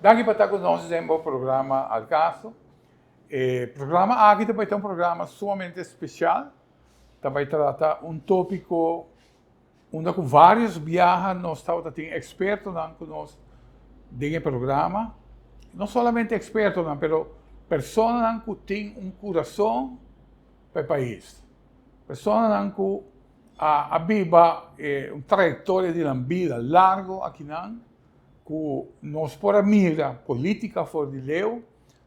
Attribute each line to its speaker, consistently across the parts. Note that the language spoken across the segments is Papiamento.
Speaker 1: Danki pa ta ku nos den bo programa Al Caso. E programa aki ta bai ta un programa sumamente spesial. Ta bai trata un tópiko unda ku vários biaha nos tabata tin ekspertonan ku nos den e programa. No solamente ekspertonan, pero personanan ku tin un kurason pa e pais. Personanan ku a biba un trayektoria di nan bida largo akinan. Ku nos por a mira polítika for di leu,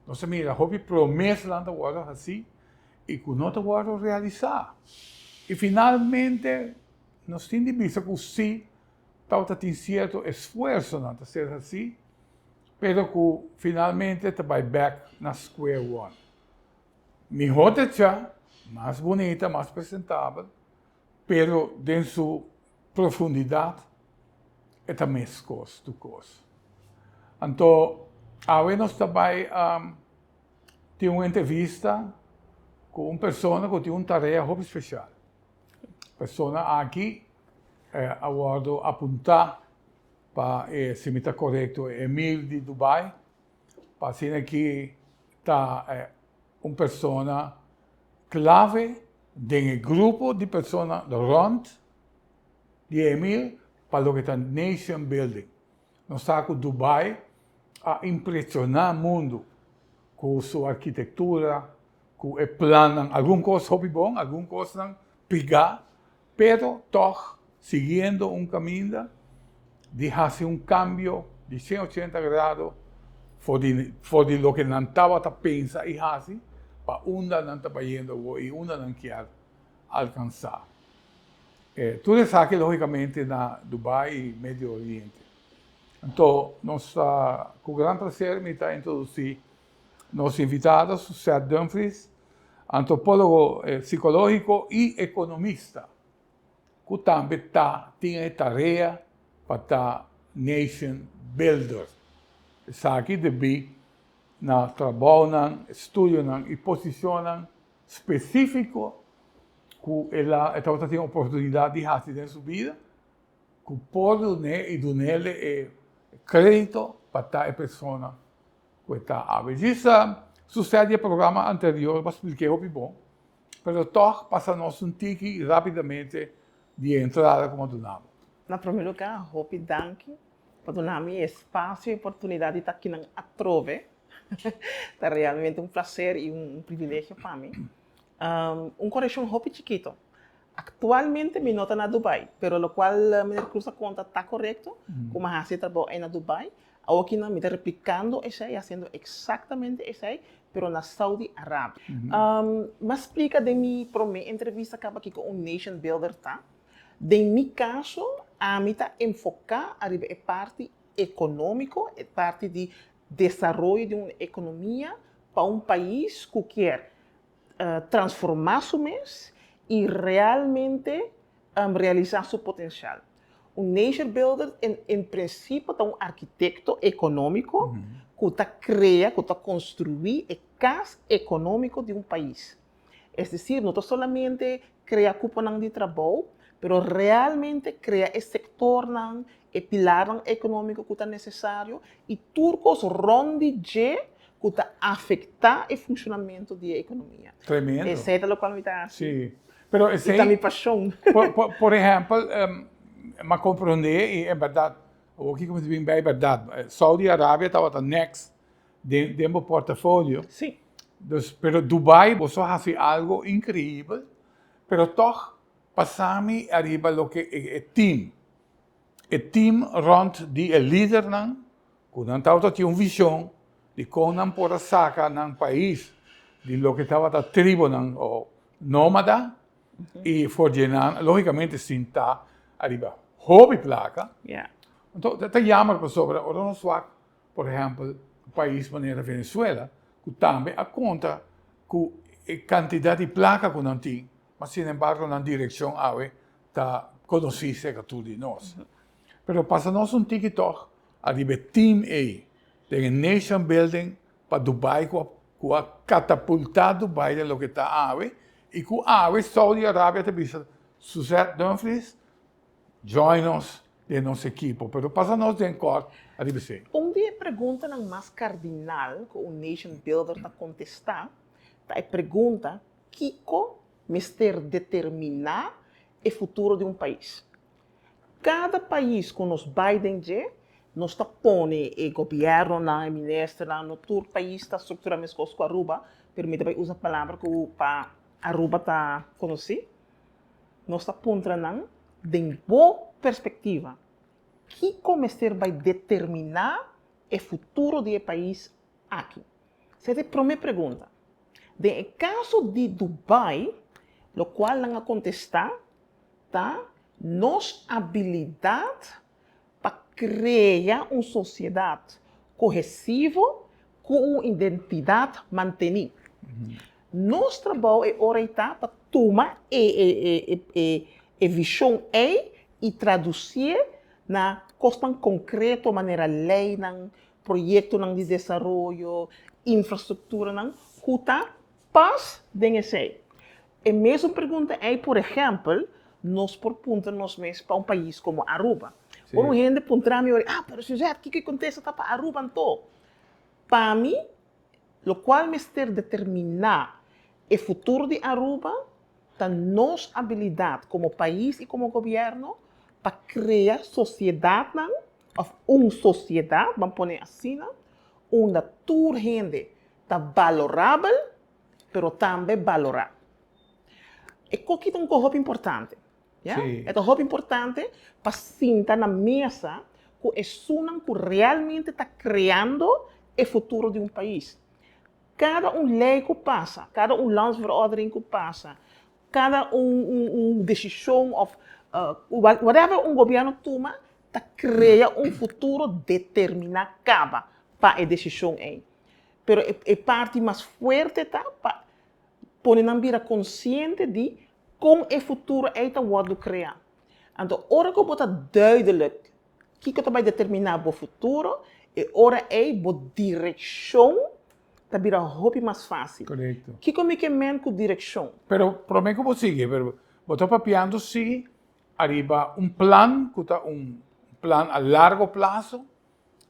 Speaker 1: nos a mira hopi promesanan ta wòrdu hasí i ku no ta wòrdu realisá. I finalmente nos tin di bisa ku sí tabata tin sierto esfuersonan ta ser hasí, pero ku finalmente ta bai bèk na square one. Mihó techa, mas bunita, mas presentabel, pero den su profundidat e ta meskos tur kos. Anto awe nos ta bai tin un entrevista ku un persona ku tin un tarea hopi spesial. Persona aki a wòrdu apuntá pa e, si mi ta korekto, e emir di Dubai, pa asina ki ta un persona klave den e grupo di persona rònt di e emir pa loke ta nation building. Nos sa ku Dubai a impreshoná mundu ku su arkitektura, ku e plannan, algun kos hopi bon, algun kosnan pigá, pero tòg siguiendo un kaminda di hasi un kambio di 180 grado for di for di loke nan tabata pensa i hasi pa unda nan ta bayendo awor i unda nan kier alkansá. Tur esaki lógikamente na Dubai i Medio Oriente. Anto nos ta ku gran plaser mi ta introdusí nos invitado Suzette Dumfries, antropólogo sikológiko i ekonomista ku tambe ta tin e tarea pa ta nation builder. Esaki debí na trabounan, estudionan i posishonnan spesífiko ku el a e tabata tin oportunidat di hasi den su bida, ku por dun'é i dun'é e krédito pa ta e persona ku e ta awe. Djis susè di e programa anterior bo a splik'é hopi bon, pero tòg pasa nos un tiki rápidamente di e entrada ku bo a duna bo.
Speaker 2: Na promé lugá, hopi danki pa duna mi e espasio i oportunidat di ta akinan atrobe. Ta realmente un plaser i un privilegio pa mi. Un korekshon hopi chikito. Aktualmente mi no ta na Dubai, pero lokual meneer Cruz a konta ta korekto, ku mi a hasi e trabou ei na Dubai. Awokinan mi ta replikando esei, hasiendo eksaktamente esei, pero na Saudi Arabia. Mi a splika den mi promé entrevista kaba kiko un nation builder ta. Den mi kaso, ami ta enfoká ariba e parti ekonómiko, e parti di desaroyo di un ekonomia pa un pais ku kier transformá su mes i realmente realisá su potensial. Un nation builder en prinsipio ta un arkitekto ekonómiko ku ta krea, ku ta konstruí e kas ekonómiko di un pais. Es desir, no ta solamente krea kuponan di trabou, pero realmente krea e sektornan, e pilarnan ekonómiko ku ta nesesario i tur kos rònt di dje ku ta afektá e funshonamentu di e ekonomia.
Speaker 1: Tremendo.
Speaker 2: Esei ta lokual mi ta hasi.
Speaker 1: Sí. Pero esei.
Speaker 2: I ta mi pashon.
Speaker 1: Por ehèmpel, mi a komprondé i en bèrdat, awor kiko mi ta bin bai bèrdat, Saudi Arabia tabata next den bo portafolio.
Speaker 2: Sí.
Speaker 1: Dus, pero Dubai boso a hasi algo inkreibel, pero tòg pasa mi ariba loke e team, e team rònt di e lidernan ku nan tabata tin un vishon di kon nan por a saka nan pais di loke tabata tribunan o nómada i for dje nan lógikamente sinta ariba hopi plaka. Anto ta yammer pasobra ora nos wak por ehèmpel un pais manera Venezuela ku tambe a konta ku e kantidat di plaka ku nan tin ma sinembargo nan direkshon awe ta konosí serka tur di nos. Pero pasa nos un tiki tòg ariba e team ei den e nation building pa Dubai ku a ku a katapultá Dubai den loke ta awe i ku awe Saudi Arabia ta bisa Suzette Dumfries join nos den nos ekipo pero pasa nos den kòrt ariba esei.
Speaker 2: Un di e preguntanan mas kardinal ku un nation builder ta kontestá ta e pregunta kiko mester determiná e futuro di un pais. Kada pais ku nos bai den dje, nos ta pone e gobièrnunan, e ministernan, no tur pais ta strukturá meskos ku Aruba, pero mi ta bai usa palabra ku pa Aruba ta konosí. Nos ta puntra nan, den bo perspektiva, kiko mester bai determiná e futuro di e pais aki? Esei ta e promé pregunta. Den e kaso di Dubai, lokual nan a kontestá ta nos abilidat pa krea un sosiedat kohesivo ku un identidat mantení. Nos trabou e ora ei ta pa tuma e vishon ei i tradusié na kosnan konkreto manera leinan, proyektonan di desaroyo, infrastrukturanan ku ta pas den esei. E mesun pregunta ei, por ehèmpel, nos por puntra nos mes pa un pais komo Aruba. Ora un hende puntra mi ora, ah, pero Suzette, kiko e kontesta ta pa Aruba anto? Pa mi, lokual mester determiná e futuro di Aruba ta nos abilidat komo pais i komo gobièrnu pa krea sosiedatnan òf un sosiedat, ban pone asina, unda tur hende ta balorabel pero tambe balorá. E koki ta un kos hopi importante, ya. E ta hopi importante pa sinta na mesa ku esunnan ku realmente ta kreando e futuro di un pais. Kada un lei ku pasa, kada un landsverordening ku pasa, kada un desishon òf whatever un gobièrnu tuma ta krea un futuro determiná kaba pa e desishon ei. Pero e parti mas fuerte ta pa pone nan bira konsiente di kon e futuro ei ta wòrdu kreá. Anto ora ku bo ta duidelijk kiko ta bai determiná bo futuro, e ora ei bo direkshon ta bira hopi mas fásil.
Speaker 1: Korekto.
Speaker 2: Kiko mi ke men ku direkshon?
Speaker 1: Pero promé ku bo sigui, pero bo ta papiando si ariba un plan ku ta un plan a largo plaso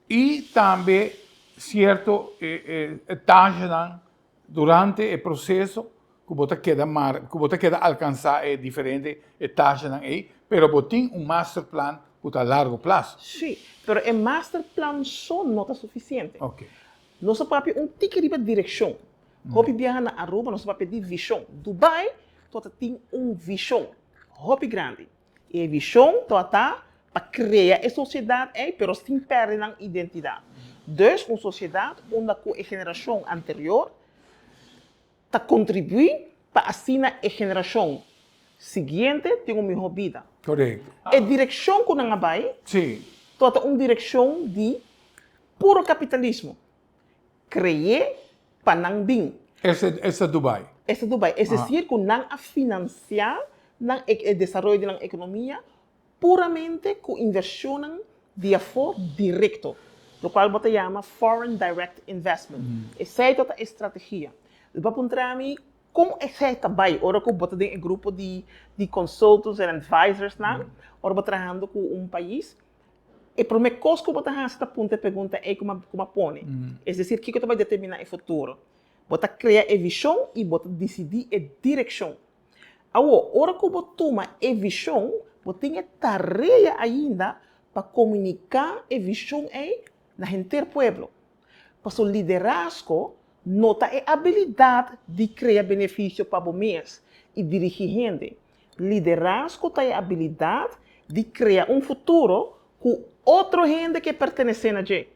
Speaker 1: i tambe sierto etagenan durante e proseso ku bo ta keda mar ku bo ta keda alkansá e diferente etagenan ei, pero bo tin un masterplan ku ta a largo plaso.
Speaker 2: Sí, pero e masterplan so no ta sufisiente.
Speaker 1: Oke.
Speaker 2: Nos a papia un tiki riba direkshon. Hopi biaha na Aruba nos a papia di vishon. Dubai tabata tin un vishon hopi grandi. E vishon tabata pa krea e sosiedat ei pero sin pèrdè nan identidat. Dus un sosiedat unda ku e generashon anterior ta kontribuí pa asina e generashon siguiente tin un mihó bida.
Speaker 1: Korekto.
Speaker 2: E direkshon ku nan a bai tabata un direkshon di puro kapitalismo. Kreé pa nan bin.
Speaker 1: Ese ta Dubai.
Speaker 2: Ese ta Dubai. Es desir ku nan a finansiá nan e desaroyo di nan ekonomia puramente ku invershonnan di afó direkto, lokual bo ta yama foreign direct investment. Esei ta ta e strategia. Bo a puntra mi kon esei ta bai ora ku bo ta den e grupo di consultants en advisorsnan, ora bo trahando ku un pais. E promé kos ku bo ta hasi ta puntra e pregunta ei ku bo a pone. Es desir, kiko ta bai determiná e futuro? Bo ta krea e vishon i bo ta disidí e direkshon. Awor, ora ku bo tuma e vishon, bo tin e tarea ainda pa komuniká e vishon ei na henter pueblo. Pasobra liderazgo no ta e abilidat di krea benefisio pa bo mes i dirigí hende. Liderazgo ta e abilidat di krea un futuro ku otro hende ke pertenesé na dje.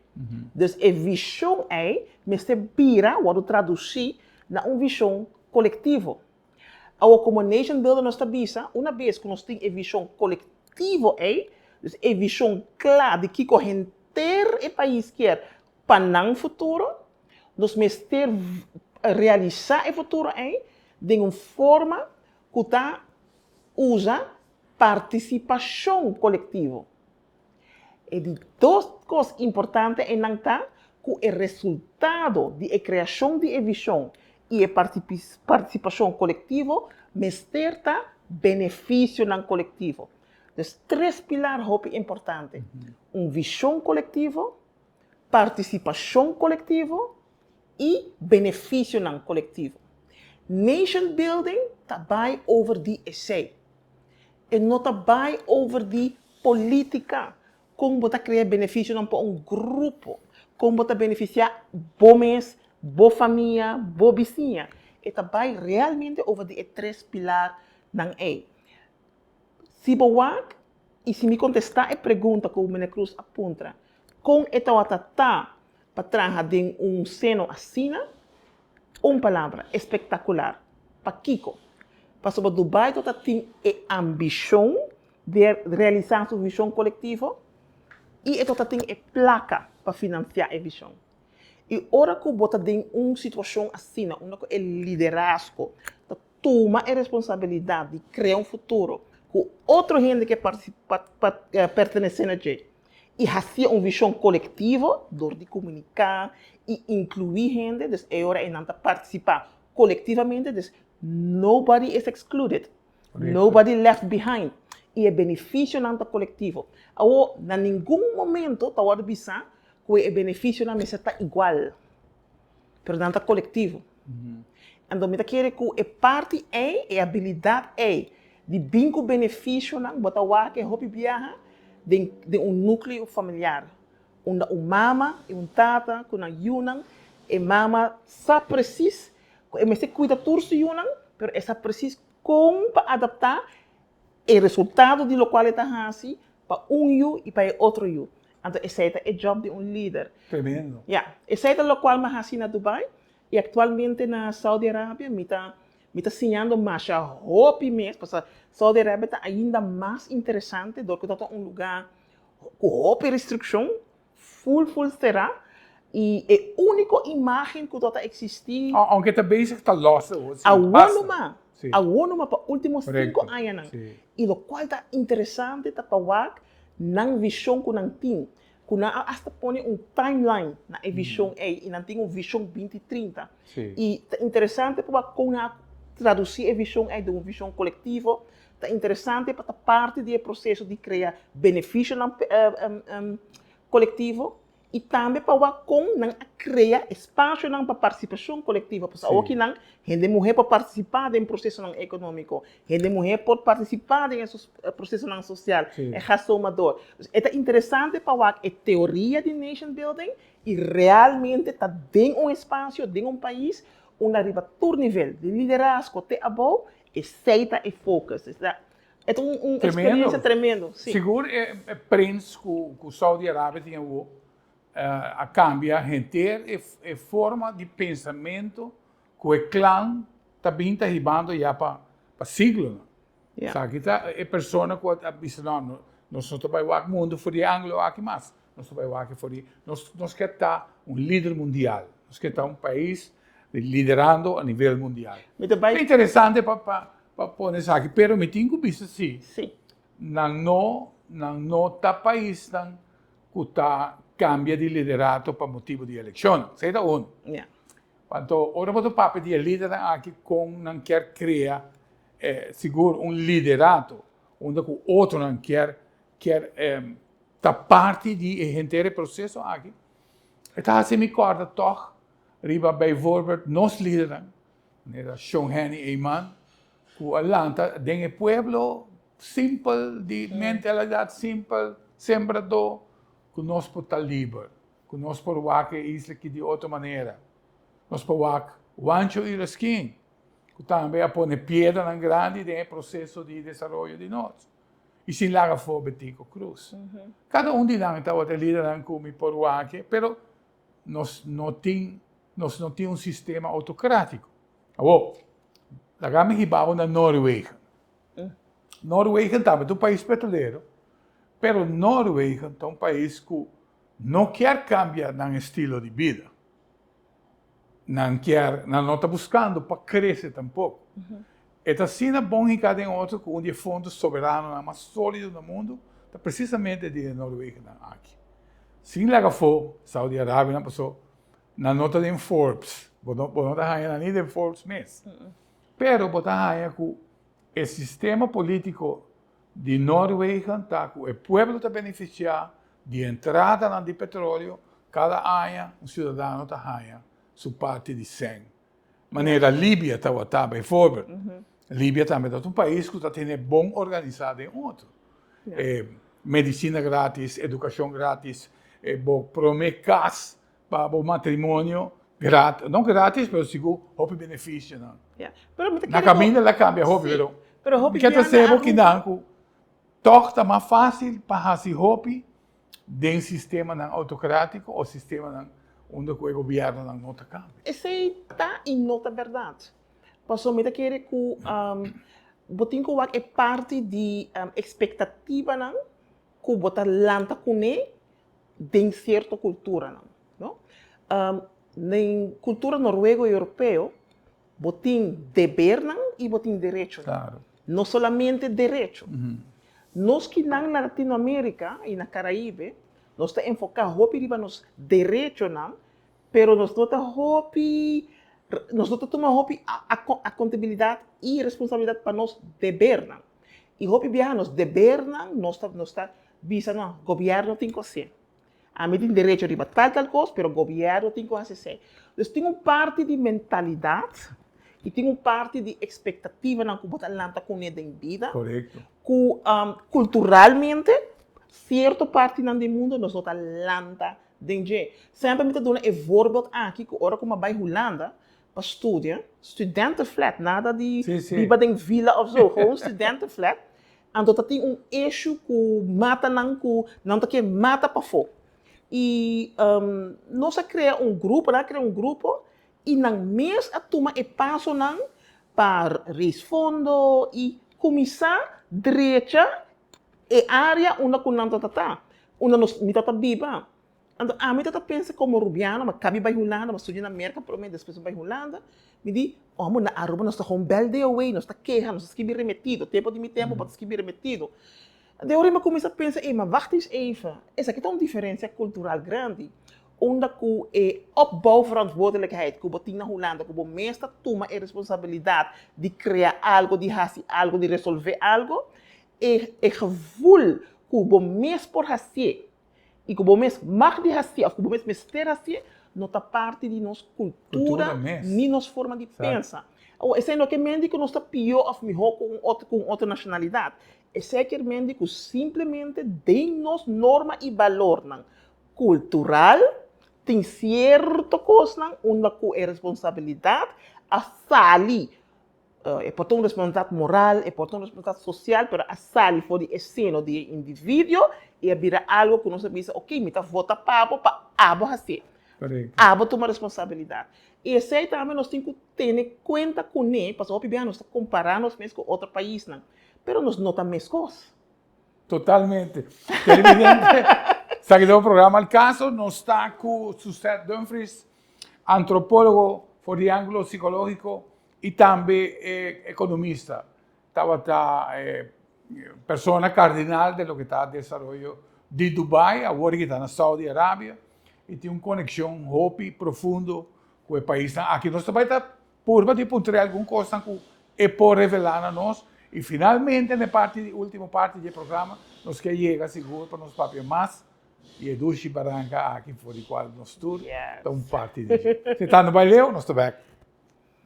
Speaker 2: Dus e vishon ei mester bira, wòrdu tradusí na un vishon kolektivo. Awor komo nation builder nos ta bisa, una bes ku nos tin e vishon kolektivo ei, dus e vishon kla di kiko henter e pais kier pa nan futuro, nos mester realisá e futuro ei den un forma ku ta usa partisipashon kolektivo. E di dos kos importante einan ta ku e resultado di e kreashon di e vishon i e partisipashon kolektivo mester ta benefisionan kolektivo. Dus tres pilar hopi importante, un vishon kolektivo, partisipashon kolektivo i benefisionan kolektivo. Nation building ta bai over di esei. E no ta bai over di polítika, kon bo ta krea benefisionan pa un grupo, kon bo ta benefisiá bo mes, bo famia, bo bisiña. E ta bai realmente over di e tres pilarnan ei. Si bo wak i si mi kontestá e pregunta ku Meneer Cruz a puntra, kon e tawata ta pa traha den un seno asina? Un palabra, espektakular. Pakiko? Pasobra Dubai tawata tin e ambishon di realisá su vishon kolektivo i e tawata tin e plaka pa finansiá e vishon. I ora ku bo ta den un situashon asina unda ku e liderazgo ta tuma e responsabilidat di krea un futuro ku otro hende ke pertenesé na dje i hasié un vishon kolektivo dor di komuniká i inkluí hende, dus e ora ei nan ta partisipá kolektivamente, dus nobody is excluded, nobody left behind i e benefisionan ta kolektivo. Awor, na ningun momento ta wòrdu bisá ku e benefisionan mester ta igual. Pero nan ta kolektivo. Anto mi ta kere ku e parti ei, e abilidat ei di bin ku benefisionan, bo ta wak e hopi biaha den den un núkleo familiar, unda un mama i un tata ku nan yunan, e mama sa presis ku e mester kuida tur su yunan, pero e sa presis kon pa adaptá e resultado di lokual e ta hasi pa un yu i pa e otro yu. Anto esei ta e job di un lider.
Speaker 1: Tremendo.
Speaker 2: Ya, esei ta lokual mi a hasi na Dubai i aktualmente na Saudi Arabia mi ta mi ta siñando masha hopi mes pasobra Saudi Arabia ta ainda mas interesante dor ku ta un lugá ku hopi restrikshon, ful ful será i e úniko imágen ku ta eksistí.
Speaker 1: Ounke ta bezig ta lòs awor si.
Speaker 2: Awor numa, awor numa pa último sinku añanan. I lokual ta interesante ta pa wak nan vishon ku nan tin, ku nan a asta pone un timeline na e vishon ei i nan tin un vishon binti 30. I ta interesante pa wak kon nan a tradusí e vishon ei den un vishon kolektivo. Ta interesante pa ta parti di e proseso di krea benefisionan kolektivo i tambe pa wak kon nan a krea espasionan pa partisipashon kolektivo. Pasobra awoki nan hende muhé por partisipá den prosesonan ekonómiko, hende muhé por partisipá den e prosesonan sosial, e gastomador. Dus e ta interesante pa wak e teoria di nation building i realmente ta den un espasio, den un pais unda riba tur nivel, di liderazgo te abou, Esei ta e focus. E ta un experiencia tremendo.
Speaker 1: Si. Sigur e prins cu Saudi Arabia tin awo a cambia henter e forma di pensamento cu e clan ta bin ta hibando ya pa siglonan. Esaki ta e persona cu a bisa no, nos no ta bay wak mundo for di e anglo aki mas, nos ta bay wak for di, nos kier ta un lider mundial, nos kier ta un pais liderando a nivel mundial.
Speaker 2: Mi ta bai.
Speaker 1: Interesante pa pa pa pone esaki, pero mi tin ku bisa si.
Speaker 2: Si.
Speaker 1: Nan no nan no ta paisnan ku ta kambia di liderato pa motibu di elekshonnan. Esei ta unu.
Speaker 2: Ya.
Speaker 1: Anto ora bo ta papia di e lidernan aki kon nan kier krea sigur un liderato unda ku otronan kier kier ta parti di e henter e proseso aki, e ta hasi mi kòrda tòg Riba bijvoorbeeld nos lidernan, manera Shon Henny Eman, ku a lanta den e pueblo simpel, di mentalidad simpel, sembradó, ku nos por ta liber, ku nos por wak e isla aki di otro manera. Nos por wak Juancho Irausquin, ku tambe a pone piedranan grandi den e proseso di desaroyo di nos. I sin laga afó Betico Croes. Kada un di nan tabata e lidernan ku mi por wak, pero Nos no tin, nos no tin un sistema autocrático. Awor, laga mi hiba bo na Noorwegen. Noorwegen tambe ta un pais petrolero, pero Noorwegen ta un pais cu no kier cambia nan estilo di bida. Nan kier, nan no ta buscando pa crece tampoco. E ta asina bon hinca den otro cu un di e fondos soberanonan mas solido na mundo ta precisamente di e Noorwegennan aki. Sin laga afó Saudi Arabianan paso nan no ta den Forbes, bo no bo no ta haña nan ni den Forbes mes. Pero bo ta haña cu e sistema politico di Noorwegen ta cu e pueblo ta beneficia di entradanan di petroleo. Kada aña un siudadano ta haña su parti di sèn. Manera Libia tabata bijvoorbeeld. Libia tambe ta un pais ku ta tene bon organisá den otro. Medisina gratis, edukashon gratis, bo promé kas pa bo matrimonio gratis, no gratis pero sigur hopi benefisionan. Na kaminda el a kambia hopi pero mi ke ta sebo kinan ku tòg ta mas fásil pa hasi hopi den sistemanan autokrátiko o sistemanan unda ku e gobièrnunan no ta kambia.
Speaker 2: Esei ta i no ta bèrdat. Pasobra mi ta kere ku bo tin ku wak e parti di ekspektativanan ku bo ta lanta kuné den sierto kulturanan, no. Den kultura noruego i europeo bo tin debernan i bo tin derechonan. No solamente derecho. Nos kinan na Latinoamerica i na Caribe nos ta enfoká hopi riba nos derechonan, pero nos no ta hopi, nos no ta tuma hopi akontabilidat i responsabilidat pa nos debernan. I hopi biaha nos debernan nos ta nos ta bisa no, gobièrnu tin ku hasié. Ami tin derecho riba tal tal kos, pero gobièrnu tin ku hasi esei. Dus tin un parti di mentalidat i tin un parti di ekspektativanan ku bo ta lanta kuné den bida.
Speaker 1: Korekto.
Speaker 2: Ku kulturalmente sierto partinan di mundu nos no ta lanta den dje. Semper mi ta duna e voorbeeld aki ku ora ku mi a bai Hulanda pa studia, studentenflat, nada di biba den villa of zo, gewoon studentenflat, anto ta tin un issue ku matanan ku nan ta ke mata pafó. I nos a krea un grupo, nan a krea un grupo i nan mes a tuma e pasonan pa raise fondo i kuminsá drecha e área unda ku nan ta ta, unda nos mi ta ta biba. Anto ami ta ta pensa komo rubiano, mi a kabi bai Hulanda, mi a studia na Merka promé, despues mi bai Hulanda, mi di, Omo, na Aruba nos ta gewoon bel day away, nos ta keha, nos ta skibi remetido, tempu di mi tempu bo ta skibi remetido. De ora mi a kuminsá pensa, ey, ma wacht eens even, esaki ta un diferensia kultural grandi, unda ku e opbouwverantwoordelijkheid ku bo tin na Hulanda, ku bo mes ta tuma e responsabilidat di krea algu, di hasi algu, di resolvé algu, e e gevoel ku bo mes por hasié i ku bo mes mag di hasié òf ku bo mes mester hasié no ta parti di nos kultura ni nos forma di pensa. Awor, esei no ke men di ku nos ta pió òf mihó ku un otro ku un otro nashonalidat. Esei kier men di ku simplemente den nos norma i balornan kultural tin sierto kosnan unda ku e responsabilidat a sali. E por ta un responsabilidat moral, e por ta un responsabilidat sosial, pero a sali for di e seno di e individuo i a bira algu ku nos a bisa, ok, mi ta vota pa bo pa abo hasié. Abo tuma responsabilidat. I esei tambe nos tin ku tene kuenta kuné, pasobra hopi biaha nos ta kompará nos mes ku otro paisnan, pero nos no ta meskos.
Speaker 1: Totalmente. Televidente, esaki ta un programa Al Caso, nos ta ku Suzette Dumfries, antropólogo for di ángulo psikológiko i tambe e ekonomista. Tabata e persona kardinal den loke ta desaroyo di Dubai, awor e ta na Saudi Arabia i tin un konekshon hopi profundo ku e paisnan aki. Nos ta bai ta purba di puntra algun kosnan ku e por revelá na nos i finalmente na e parti di ultimo parti di e programa nos ke yega sigur pa nos papia mas I e dushi baranka aki for di kual nos tur ta un parti di dje. Si ta no bai leu, nos ta bek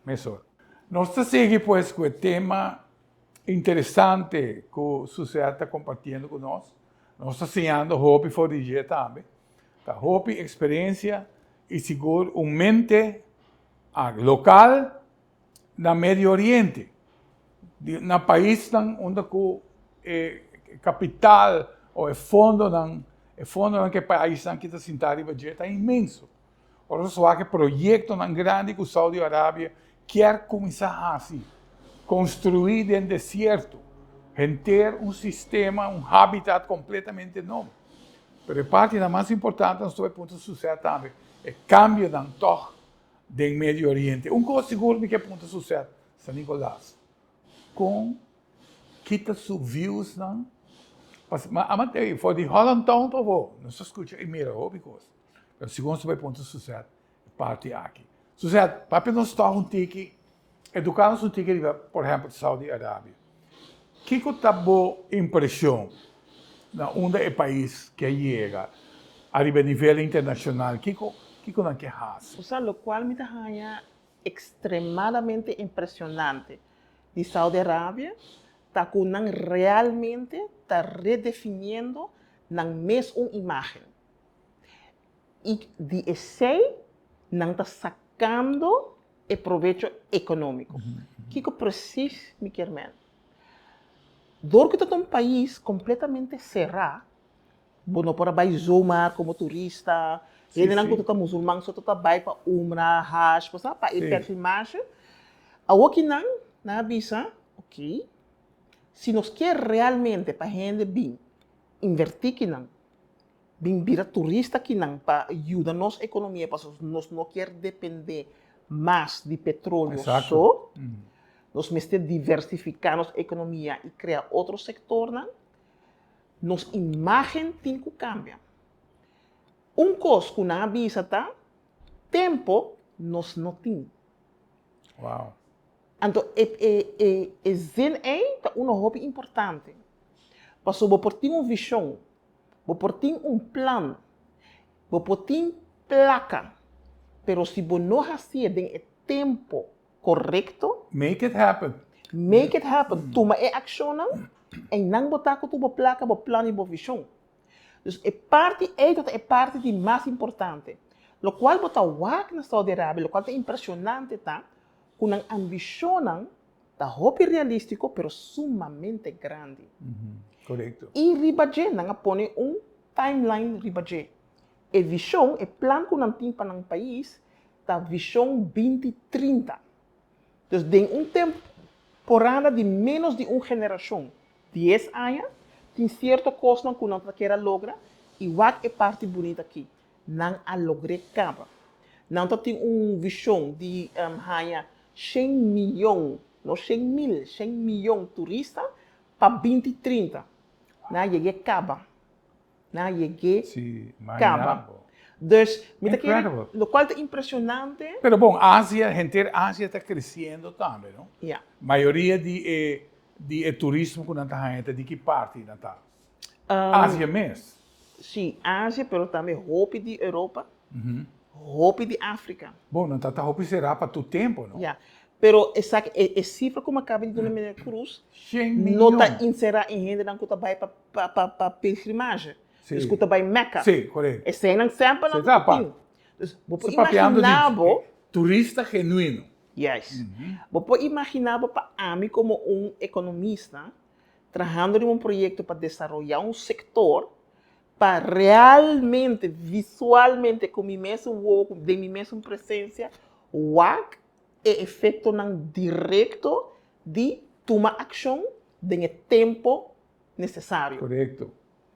Speaker 1: mesora. Nos ta sigui pues ku e tema interesante ku Suzette ta kompartiendo ku nos. Nos ta siñando hopi for di dje tambe. Ta hopi eksperensia i sigur un mente lokal na Medio Oriente, na paisnan unda ku e kapital o e fondonan, e fondonan ku e paisnan aki ta sinta riba dje ta inmenso. Ora nos wak e proyektonan grandi ku Saudi Arabia kier kuminsá hasi, konstruí den desierto henter un sistema, un habitat kompletamente nobo. Pero e partinan mas importante nos ta bai puntra Suzette tambe, e kambionan tòg Den Medio Oriente. Un kos sigur mi ke punta su sèt San Nicolas kon kita su viewsnan ma ama tei for di Holland Town pafó nos ta skucha i mira hopi kos pero sigur nos ta bai punta su sèt e parti aki. Suzette papia nos tòg un tiki eduká nos un tiki riba por ehèmpel Saudi Arabia kiko ta bo impreshon na unda e pais ke yega? ariba e nivel internashonal? Kiko kiko nan ke hasi?
Speaker 2: Osea, lokual mi ta haña ekstremadamente impresionante di Saudi Arabia ta ku nan realmente ta redefiniendo nan mes un imágen. I di esei nan ta sakando e probecho ekonómiko. Kiko presis mi kier men? Dor ku ta ta un pais kompletamente será, bo no por a bai zomaar komo turista, hendenan ku ta ta musulman so ta ta bai pa umra, hajj, bo sa, pa e pelgrimahe. Awoki nan, nan a bisa, ok, si nos kier realmente pa hende bin invertí kinan, bin bira turista kinan pa yuda nos ekonomia pasobra nos no kier dependé mas di petroleo so, nos mester diversifiká nos ekonomia i krea otro sektornan, nos imágen tin ku kambia. Un kos ku nan a bisa ta, tempo nos no tin. Anto e e e e zin ei ta uno hopi importante, pasobra bo por tin un vishon Bo por tin un plan, bo por tin placa, pero si bo no hacié den e tempo corecto.
Speaker 1: Make it happen.
Speaker 2: Make it happen. Tuma e accionnan, einan bo ta cu tur bo placa, bo plan y bo vision. Dus e parti ei ta e parti di mas importante. Locual bo ta wak na Saudi Arabia, locual ta impresionante ta cu nan ambicionnan Ta hopi realístiko pero sumamente grandi.
Speaker 1: Korekto.
Speaker 2: I riba dje nan a pone un timeline riba dje. E vishon, e plan ku nan tin pa nan pais ta Vishon 2030. Dus den un temporada di ménos di un generashon, dies aña, tin sierto kosnan ku nan ta kier a logra i wak e parti bunita aki. Nan a logr'é kaba. Nan ta tin un vishon di haña shen miyon, no 100.000, 100 miyon turista pa 2030. Nan a yeg'é kaba. Nan a yeg'é kaba. Dus mi ta kere, lokual ta impreshonante.
Speaker 1: Pero bon, Asia, henter Asia ta kresiendo tambe, no?
Speaker 2: Ya.
Speaker 1: Mayoria di e di e turismo ku nan ta haña ta di ki parti nan ta? Asia mes.
Speaker 2: Sí, Asia, pero tambe hopi di Europa, hopi di Afrika.
Speaker 1: Bon, nan ta ta hopi será pa tur tempu, no?
Speaker 2: Ya, pero esaki, e e sifra ku mi a kaba di duna meneer Cruz,
Speaker 1: 100 miyon.
Speaker 2: no ta enserá e hendenan ku ta bai pa pa pa pa pilgrimahe, dus ku ta bai Mecca.
Speaker 1: Sí, korekto.
Speaker 2: Eseinan semper nan ta tin. Dus bo por imaginá bo.
Speaker 1: Turista genuino.
Speaker 2: Juist. Bo por imaginá bo pa ami komo un ekonomista, trahando riba un proyekto pa desaroyá un sektor pa realmente, visualmente ku mi mesun wowo, den mi mesun presensia, wak e efektonan direkto di tuma akshon den e tempo nesesario.
Speaker 1: Korekto.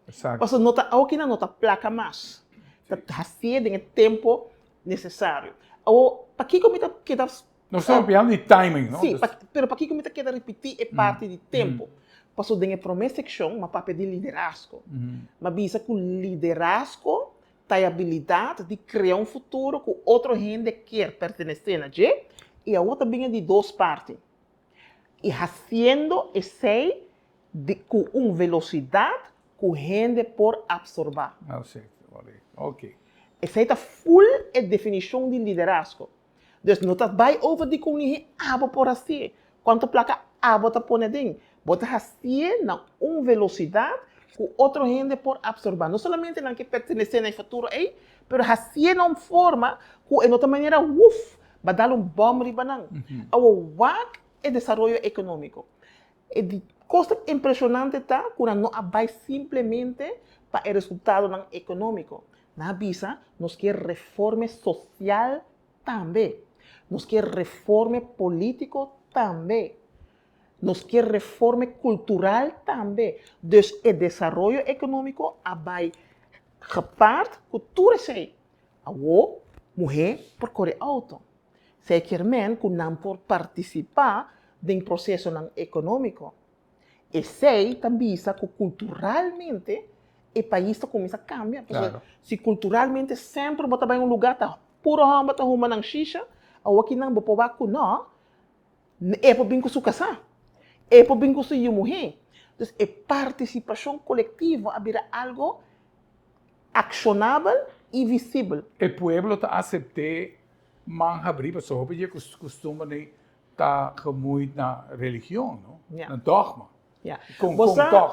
Speaker 1: Eksakto.
Speaker 2: Pasobra no ta awokinan no ta plaka mas. Ta hasié den e tempo nesesario. Awor, pakiko mi ta keda
Speaker 1: Nos ta papiando di timing, no?
Speaker 2: Sí, pero pakiko mi ta keda ripití e parti di tempu? Pasobra den e promé sekshon mi a papia di liderazgo. Mi a bisa ku liderazgo ta e abilidat di krea un futuro ku otro hende kier pertenesé na dje, i awor ta bini di dos parti. I hasiendo esei di ku un velosidat ku hende por apsorbá. Esei ta ful e definishon di liderazgo. Dus no ta bai over di kon lihe abo por hasié, kuantu plaka abo ta pone aden. Bo ta hasié na un velosidat ku otro hende por apsorbá. No solamente nan ke pertenesé na e futuro ei, pero hasié na un forma ku e no ta manera wuf, ba dal un bòm riba nan. Awor wak e desaroyo ekonómiko. E di kos impreshonante ta ku nan no a bai simplemente pa e resultadonan ekonómiko. Nan a bisa, Nos kier reforme sosial tambe. Nos kier reforme polítiko tambe. Nos kier reforme kultural tambe. Dus e desaroyo ekonómiko a bai gepaard ku tur esei. Awor muhé por kore outo. Esei kier men ku nan por partisipá den prosesonan ekonómiko. Esei ta bisa ku kulturalmente e pais ta kuminsá kambia. Pasobra si kulturalmente semper bo ta bai un lugá ta puro hòmber ta huma nan shisha, awor ki nan bo por wak ku nò, e por bin ku su kasá, e por bin ku su yu muhé. Dus e partisipashon kolektivo a bira algo. Akshonabel i visibel.
Speaker 1: E pueblo ta asept'é man habrí pasobra hopi dje kustumbernan ta gemoeid na religion, no? Na dogma. Kon kon tòg?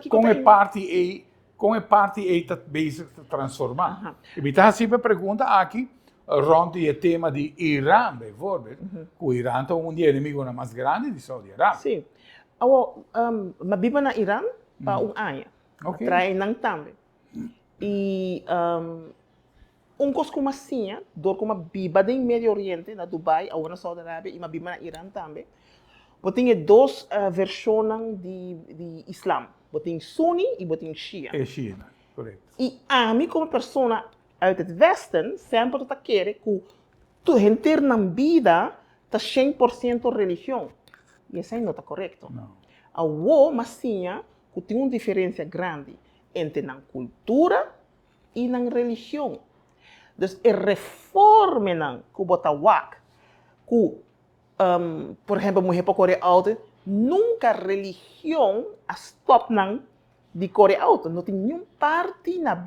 Speaker 1: Kon e parti ei, kon e parti ei ta bezig ta transformá? I mi ta hasi e pregunta aki rònt di e tema di Iran bijvoorbeeld, ku Iran ta un di e enemigunan mas grandi di Saudi Arabia.
Speaker 2: Sí. Awor, mi a biba na Iran pa un aña. Mi a traha einan tambe. I un kos ku mi a siña dor ku mi a biba den Medio Oriente, na Dubai, awor na Saudi Arabia i mi a biba na Iran tambe, bo tin e dos vershonnan di Islam. Bo tin Sunni i bo tin Shia.
Speaker 1: E Shianan, korekto.
Speaker 2: I ami komo persona uit het westen semper ta kere ku tur henter nan bida ta 100% religion. I esei no ta korekto. Awor mi a siña ku tin un diferensia grandi entre nan kultura i nan religion. Dus e reformenan ku bo ta wak ku, por ehempel, muhé por kore outo, nunka religion a stòp nan di kore outo. No tin niun parti na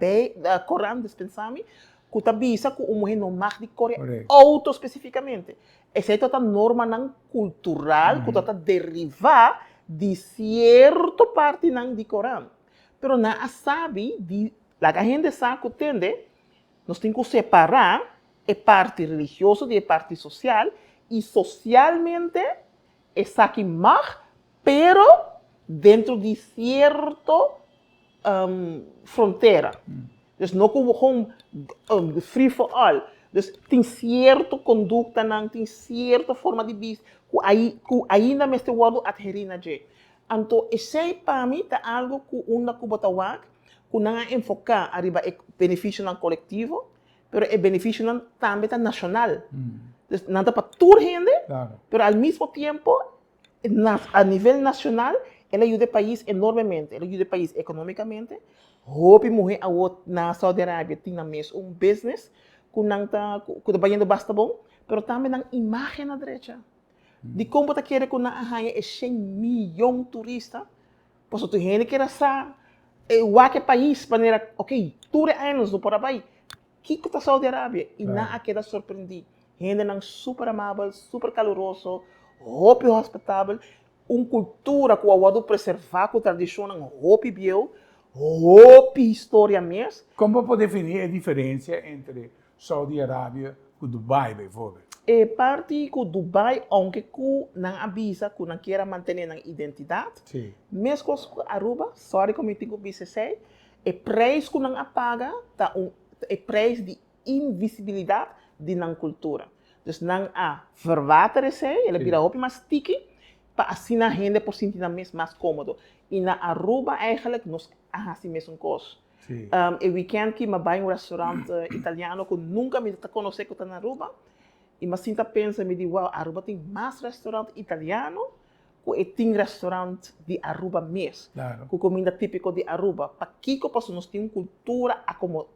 Speaker 2: Koran, dispensá mi, ku ta bisa ku un muhé no mag di kore outo spesifikamente. Esei ta ta normanan kultural ku ta ta derivá di sierto partinan di Koran. Pero nan a sabi di laga hende sa ku tende, nos tin ku separá e parti religioso di e parti sosial i sosialmente esaki mag pero dentro di sierto frontera. Dus no ku gewoon free for all. Dus tin sierto konduktanan, tin sierto forma di bisti ku ainda mester wòrdu adherí na dje. Anto esei pa mi ta algo ku unda ku bo ta wak ku nan a enfoká ariba e benefisionan kolektivo, pero e benefisionan tambe ta nashonal. Dus nan ta pa tur hende, pero al mismo tiempo a nivel nashonal el a yuda e pais enormemente, el a yuda e pais ekonómikamente. Hopi muhé awor na Saudi Arabia tin nan mes un business ku nan ta ku ta bayendo basta bon, pero tambe nan imágen a drecha. Dikon bo ta kere ku nan a haña e shen miyon turista? Pasobra tur hende kier a sa e wak e pais manera ok tur e aña nos no por a bai. Kiko ta Saudi Arabia? I nan a keda sorprendí. Hendenan super amabel, super kaluroso, hopi hospitabel, un kultura ku a wòrdu preservá ku tradishonnan hopi bieu, hopi historia mes.
Speaker 1: Kon bo por definí e diferensia entre Saudi Arabia ku Dubai bijvoorbeeld?
Speaker 2: E parti ku Dubai ounke ku nan a bisa ku nan kier a mantené nan identidat, meskos ku Aruba, sorry ku mi tin ku bisa esei, e preis ku nan a paga ta un e preis di invisibilidat di nan kultura. Dus nan a verwater esei, el a bira hopi mas tiki pa asina hende por sinti nan mes mas kómodo. I na Aruba eigenlijk nos a hasi mesun kos. E weekend ki m'a bai un restaurant italiano ku nunka mi ta konosé ku ta na Aruba i m'a sinta pensa mi di wow Aruba tin mas restaurant italiano ku e tin restaurant di Aruba mes ku kuminda típiko di Aruba. Pakiko? Pasobra nos tin un kultura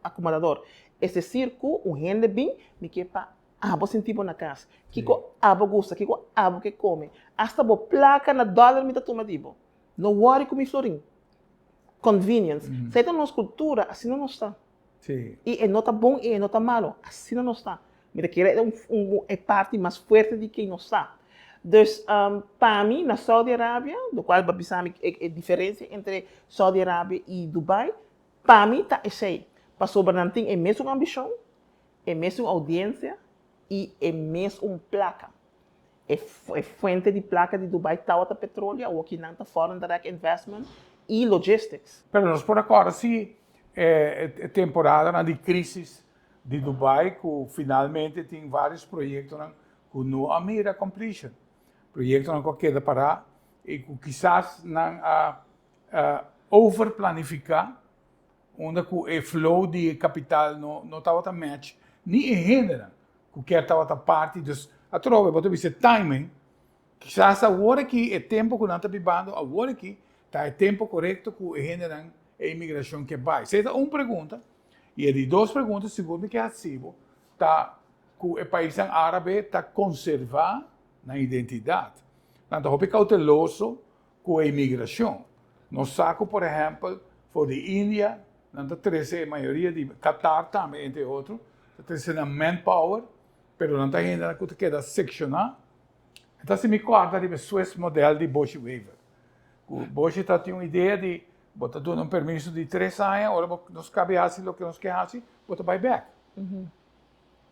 Speaker 2: akomodador. Es desir ku un hende bin mi ke pa abo sinti bo na kas. Kiko abo gusta, kiko abo ke kome. Asta bo plaka na dòler mi ta tuma di bo. No wòri ku mi florin. Convenience. Esei ta nos cultura, asina nos ta. I e no ta bon i e no ta malo, asina nos ta. Mi ta kere un e parti mas fuerte di ken nos ta. Dus pa mi na Saudi Arabia, locual bo a bisa mi e diferencia entre Saudi Arabia i Dubai, pa mi ta esei. Pasobra nan tin e mesun ambicion, e mesun audiencia i e mesun placa. E fuente di placa di Dubai tawata petroleo, awor ki nan ta foreign direct investment y logistics.
Speaker 1: Pero nos por a corda si e temporadanan di crisis di Dubai cu finalmente tin varios proyectonan cu no a mira completion. Proyectonan cu a keda para y cu kisas nan a over planifica unda cu e flow di e capital no tabata match ni e hendenan ku kier tabata parti, dus atrobe bo ta bisa e timing, kisas awor aki e tempo ku nan ta bibando awor aki ta e tempo korekto ku e hendenan e imigrashon ke bai. Esei ta un pregunta, i e di dos pregunta sigur mi ke hasi bo ta ku e paisnan árabe ta konservá nan identidat, nan ta hopi kouteloso ku e imigrashon. Nos sa ku por ehèmpel for di India. Nan ta trese e mayoria di Qatar tambe entre otro, ta trese nan manpower, pero nan ta hendenan ku ta keda sekshoná. Entonces si mi kòrda riba e Swiss model di Boshi Wever, ku Boshi ta tin un idea di bo ta duna un permiso di tres aña, ora bo nos kabe hasi loke nos ke hasi, bo ta bai bèk.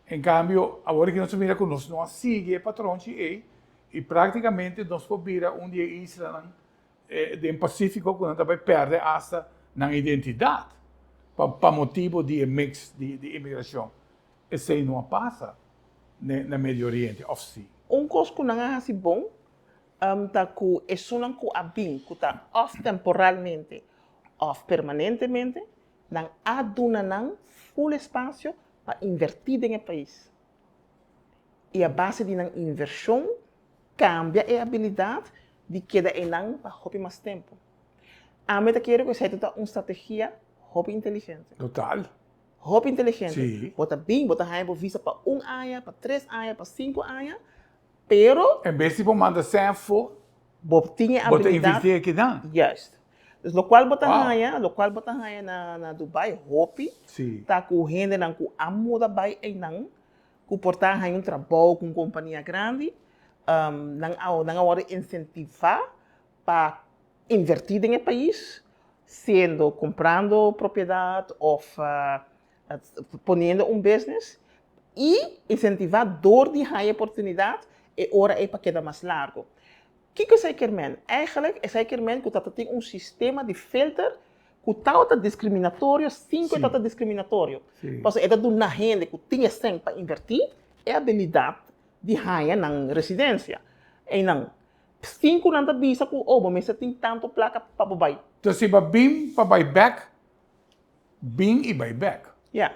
Speaker 1: En kambio, awor aki nos ta mira ku nos no a sigui e patronchi ei i práktikamente nos por bira un di e islanan den Pasífiko ku nan ta bai pèrdè asta nan identidat pa motibu di e mix di imigrashon. Esei no a pasa na Medio Oriente, òf si?
Speaker 2: Un kos ku nan a hasi bon ta ku esunnan ku a bin ku ta òf temporalmente òf permanentemente, nan a duna nan ful espasio pa invertí den e pais. I a base di nan invershon kambia e abilidat di keda einan pa hopi mas tempu. Ami ta kere ku esei ta un strategia hopi inteligente.
Speaker 1: Total.
Speaker 2: Hopi inteligente.
Speaker 1: Sí.
Speaker 2: Bo ta bin, bo ta haña bo visa pa un aña, pa tres aña, pa sinku aña, pero.
Speaker 1: En bes di bo manda sèn afó,
Speaker 2: Bo tin e
Speaker 1: bo ta
Speaker 2: abilidat.
Speaker 1: invertí akinan.
Speaker 2: Juist. Dus lokual bo ta
Speaker 1: Wow.
Speaker 2: haña, lokual bo ta haña na na Dubai hopi
Speaker 1: Sí.
Speaker 2: ta ku hendenan ku a muda bai einan, ku por ta haña un trabou ku un kompania grandi, nan a nan a wòrdu insentivá pa invertí den e pais, siendo kumprando propiedat òf poniendo un business i insentivá dor di haña e oportunidat e ora ei pa keda mas largu. Kiko esei kier men? Eigenlijk esei kier men ku ta ta tin un sistema di filter ku tabata diskriminatorio sin ku e tabata diskriminatorio. Pasobra e ta duna hende ku tin e sèn pa invertí e abilidat di haña nan residensia. Einan, sin ku nan ta bisa ku oh bo mester tin tantu plaka pa bo bai.
Speaker 1: Entonces si bo a bin pa bai bèk, bin i bai bèk.
Speaker 2: Ya.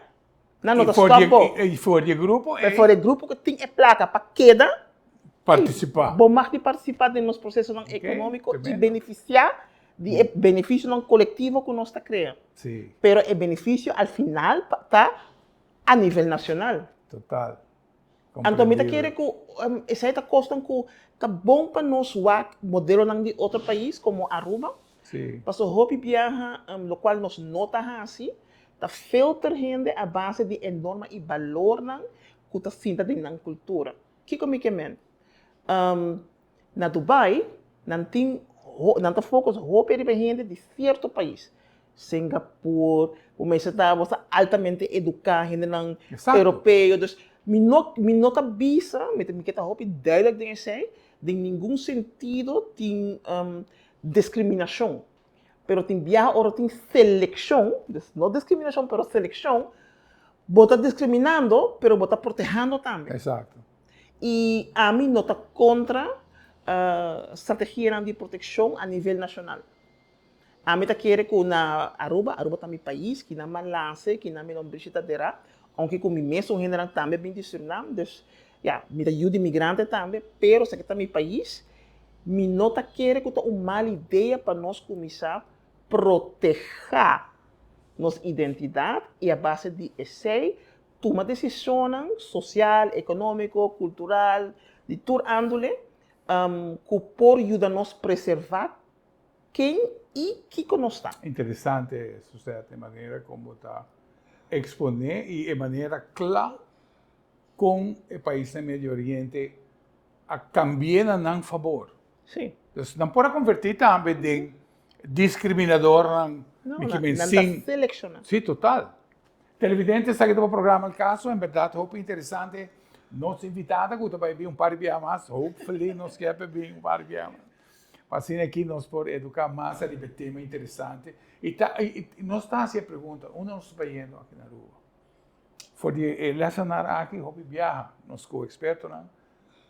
Speaker 2: Nan no ta stòp bo.
Speaker 1: I for di e grupo ei.
Speaker 2: For di e grupo ku tin e plaka pa keda.
Speaker 1: Partisipá.
Speaker 2: Bo mag di partisipá den nos prosesonan ekonómiko i benefisiá di e benefisionan kolektivo ku nos ta krea.
Speaker 1: Sí.
Speaker 2: Pero e benefisio al final ta a nivel nashonal.
Speaker 1: Total.
Speaker 2: Anto mi ta kere ku esei ta kosnan ku ta bon pa nos wak modelonan di otro pais komo Aruba.
Speaker 1: Sí.
Speaker 2: Pasobra hopi biaha lokual nos no ta hasi ta filter hende a base di e norma i balornan ku ta sinta den nan kultura. Kiko mi ke men? Na Dubai nan tin nan ta focus hopi riba hende di cierto pais, Singapur, bo mester ta bo ta altamente educa hendenan europeo, dus mi no mi no ta bisa, mi ta mi ke ta hopi duidelijk den esei, den ningun sentido tin discriminacion, pero tin biaha ora tin seleccion, dus no discriminacion pero seleccion, bo ta discriminando pero bo ta protehando tambe. I ami no ta kontra strategianan di protekshon a nivel nashonal. Ami ta kere ku na Aruba, Aruba ta mi pais, kinan mi a lanse, kinan mi lombrishi ta derá, ounke ku mi mesun hendenan tambe a bin di Surinam, dus ya, mi ta yu di migrante tambe, pero esaki ta mi pais, mi no ta kere ku ta un mal idea pa nos kuminsá protehá nos identidat i a base di esei Tuma desishonnan sosial, ekonómiko, kultural, di tur ándole, ku por yuda nos preservá ken i kiko nos ta.
Speaker 1: Interesante, Suzette, e manera kon bo ta eksponé i e manera kla kon e paisnan Medio Oriente a kambi'é na nan fabor.
Speaker 2: Sí.
Speaker 1: Dus nan por a konvertí tambe den diskriminadornan,
Speaker 2: No,
Speaker 1: mi
Speaker 2: nan
Speaker 1: ke men
Speaker 2: ta
Speaker 1: sin.
Speaker 2: selekshoná.
Speaker 1: Sí, total. Televidente esaki ta bo programa El Caso, en berdad hopi interesante. Nos invitada cu ta bay bin un par di biaha mas, hopefully nos kier pa bin un par di biaha mas. Pa asina aki nos por educa mas ariba e tema interesante. Y ta, y nos ta haci e pregunta, unda nos ta bayendo aki na Aruba? For di e lesenaar aki hopi biaha nos cu expertonan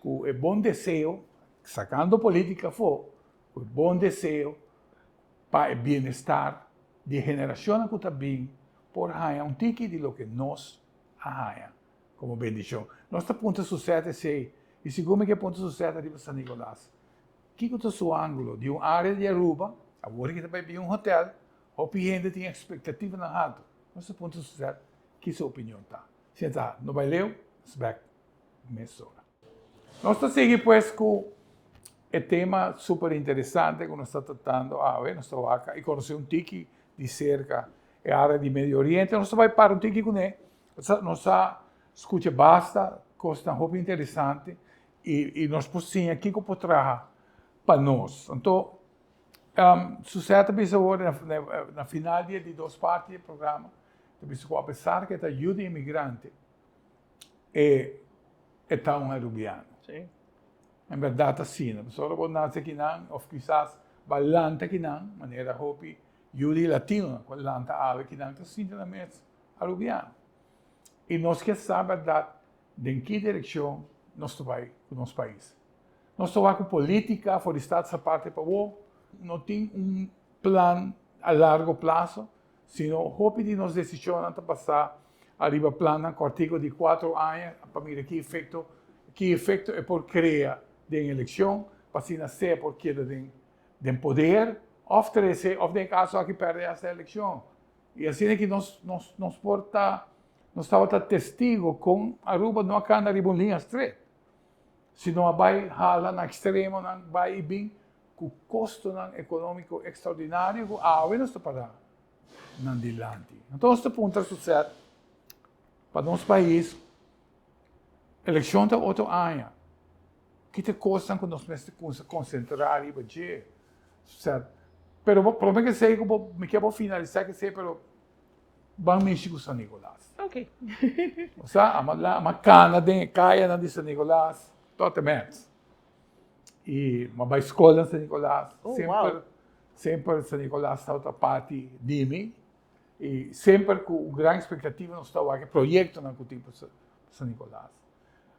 Speaker 1: cu e bon deseo, sacando politica afo, cu e bon deseo pa e bienestar di e generacionnan cu ta bin por haña un tiki di loke nos a haña como bendicion. Nos ta puntra Suzette esey y segun mi ke puntra Suzette riba San Nicolas, kico ta su angulo di un area di Aruba, awor ki ta bay bin un hotel, hopi hende tin expectativanan halto. Nos ta puntra Suzette ki su opinion ta. Si ta, no bay leu, nos bek mesora. Nos ta sigui pues ku e tema super interesante ku nos ta tratando awe. Nos ta wak i konosé un tiki di serka. e área di Medio Oriente. Nos ta bai para un tiki kuné, nos a skucha basta kosnan hopi interesante i nos por siña kiko por traha pa nos. Anto, Suzette ta bisa awor na final di e di dos parti di e programa, ta bisa ku apesar ku e ta yu di imigrante, e e ta un Arubiano.
Speaker 2: Sí.
Speaker 1: En berdad asina. Pasobra bo nace akinan of kisas bo a lanta akinan, manera hopi yu di latinonan ku a lanta awe akinan ta sinti nan mes Arubiano. I nos ke sa berdad den ki direkshon nos ta bai ku nos pais. Nos ta wak ku politica for di Status Aparte pa awor no tin un plan a largo plaso, sino hopi di nos decisionnan ta basa ariba plannan cortico di cuatro aña pa mira ki efecto ki efecto e por crea den eleccion pa asina sea por keda den den poder of trece of den e caso aki perde hasta eleccion. Y asina ki nos nos nos por ta nos tabata testigo con Aruba no a cana riba un liña stret. Si no a bai hala na ekstremonan bai i bin ku kostonan ekonómiko ekstraordinario ku awe nos ta pará nan dilanti. Anto nos ta puntra Suzette, pa nos pais, elekshon ta otro aña, ki ta e kosnan ku nos mester kumsa konsentrá riba dje? Suzette, pero promé ku esei ku bo, mi ke bo finalisá ku esei, pero Ban mishi ku San Nicolas.
Speaker 2: Ok.
Speaker 1: Osea, a la, a kana den e kayanan di San Nicolas tot e mens. I m'a bai skol na San Nicolas.
Speaker 2: Oh,
Speaker 1: Semper,
Speaker 2: wow.
Speaker 1: semper San Nicolas tabata parti di mi. I semper ku un gran ekspektativa nos ta wak e proyektonan ku tin pa San Nicolas.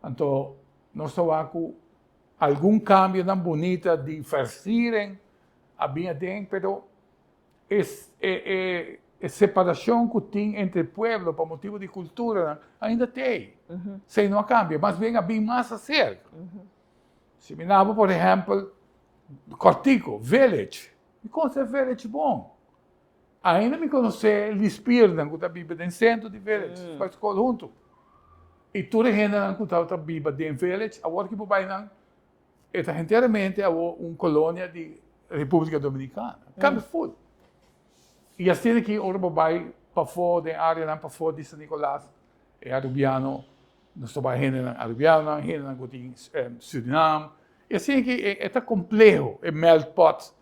Speaker 1: Anto nos ta wak ku algun kambionan bunita di versiering a bin aden, pero E e separacion cu tin entre pueblo pa motibo di culturanan ainda t'ey. Esey no a cambia, mas bien a bin mas acerca. Si mi nabo por ehempel Cortico, Village, mi conoce Village bon. Ainda mi conoce Lispiernan cu ta biba den centro di Village, nos bai scol hunto. Y tur e hendenan cu tabata biba den Village, awor ki bo bai nan E ta henteramente awor un colonia di Republica Dominicana. Cambia full. Y asina aki ora bo bay pafó den areanan pafó di San Nicolas, e Arubiano, nos ta bay hendenan Arubianonan, hendenan cu tin Surinam. Y asina aki e ta compleho e meltpot